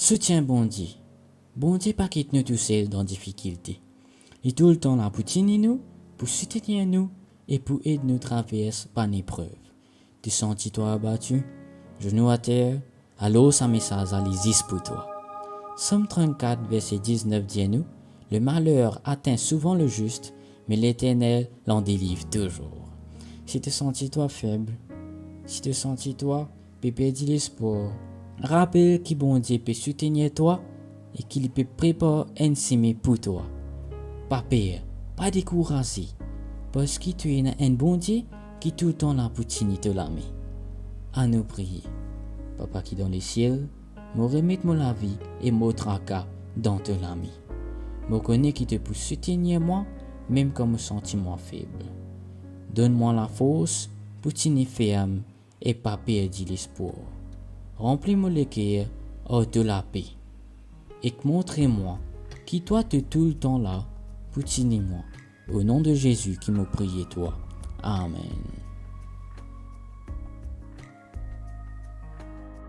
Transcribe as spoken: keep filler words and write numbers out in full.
Soutien Bondie. Bondie pa kit nou tousel dan difikilte. Li toultan la pou tini nou, pou soutenir nou e pou ed nou travers bann eprev. To santi twa abati, zenou ater, alor sa mesaz la li zis pou twa. Psaume trente-quatre, verset dix-neuf dir nou, le malheur atteint souvent le juste, mais l'Éternel l'en délivre toujours. Si to santi twa feb, si to santi twa pe perdi lespwar, rapel ki Bondie pe soutenir twa e ki li pe prepar enn sime pou twa. Pa per, pa dekouraze, parski to ena enn Bondie ki toultan la pou tini to lame. Anou priye. Papa ki dan lesiel, mo remet mo lavi e mo traka dan to lame. Mo kone ki to pou soutenir mwa, mem kan mo santi mwa feb. Donn mwa lafors pou tini ferm e pa perdi lespwar. Ranpli mo leker ar to lape ek montre mwa ki twa to toultan la pou tini mwa. O non de Zezi ki mo priye twa. Amen.